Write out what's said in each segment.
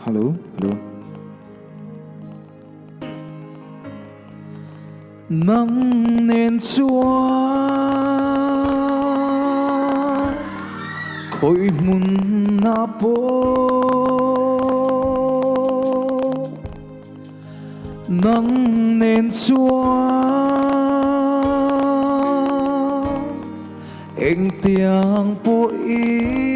Hello, hello. Nang nen chuan khawi hmun ah pawh Nang nen chuan engtiang pawhin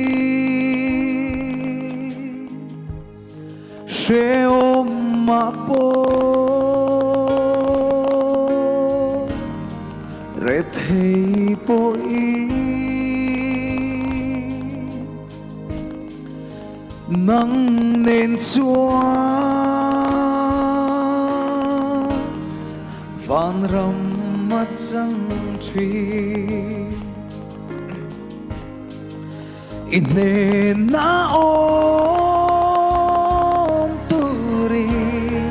Hrehawm ah pawh rethei pawhin Nang nen chuan vanram a chang thin. I hnena awm turin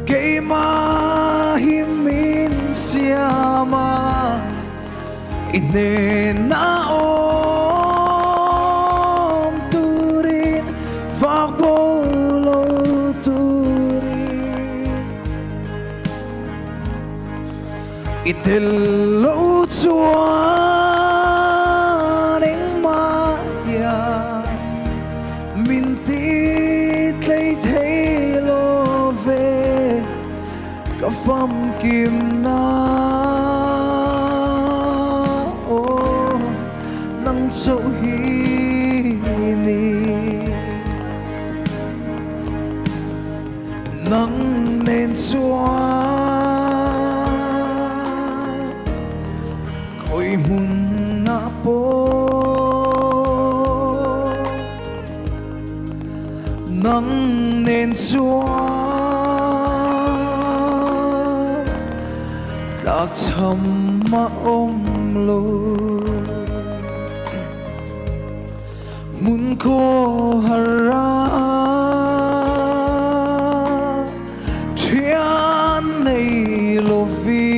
keimah hi min siam a, i hnena awm turin vak bo lo turin I tel lo chuan engmah hian min ti tlei thei lo ve, ka famkim na aw nang chauh hi ni. Nang nen chuan khawi hmun ah pawh Nang nen chuan tlakchham a awm lo. Hmun khawhar ah thian nei lovi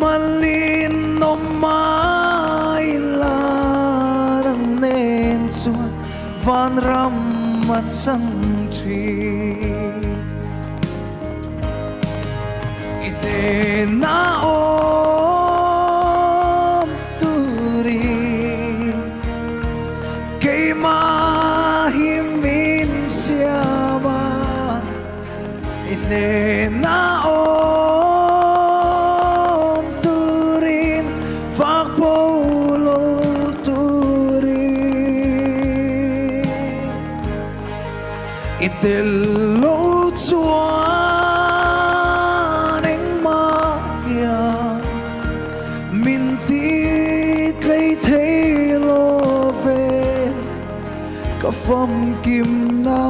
Malin awm mai la nang nen chuan vanram a chang thin. I hnena awm turin keimah hi min siam a, i hnena awm turin fak bo lo turin I tel lo chuan engmah hian min ti tlei thei lo ve, ka famkim na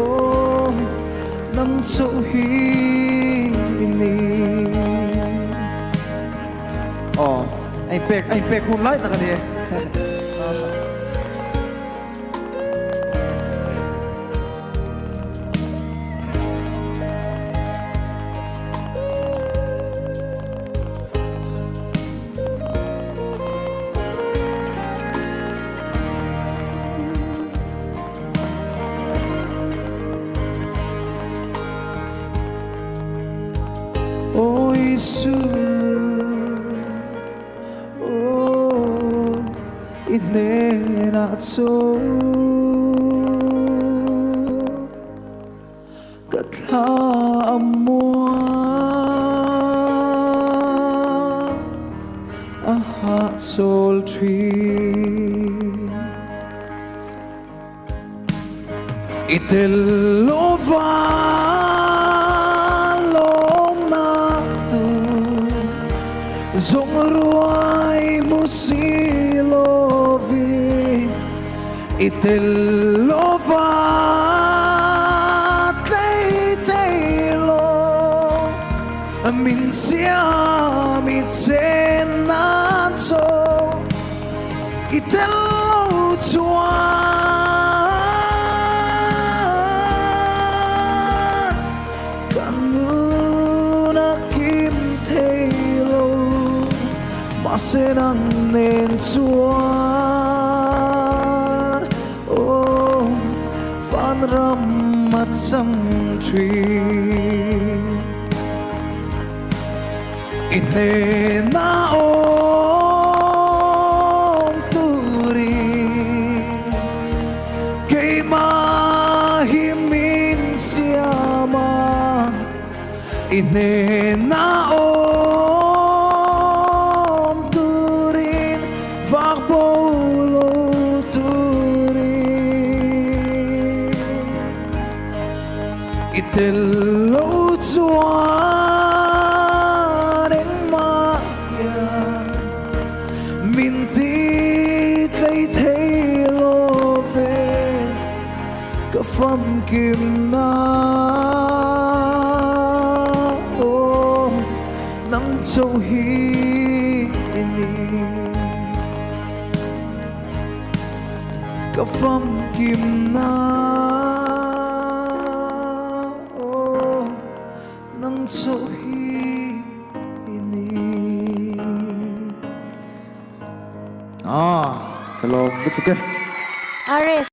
aw nang chauh hi ni. Aw, a inpek a inpek hun lai tak a ni e. Aw Isu, aw i hnenah chaw ka thla a muang a hahchawl thin. I tel lova lawmna tur zawng ruai hmu si lovi. I tel lova tlei thei lo min siam i chen nan chaw. I tel lo chuan ka nun a kim thei lo. Mahse nang nen chuan aw vanram a chang thin. I hnena awm turin keimah hi min siam a. I hnena awm turin vak bo lo turin i tel lo chuan engmah hian min ti tlei thei lo ve. Ka famkimna aw nang chauh hi i ni. Ka famkimna aw nang chauh hi i ni. Ah, ka lawm lutuk e. Aris.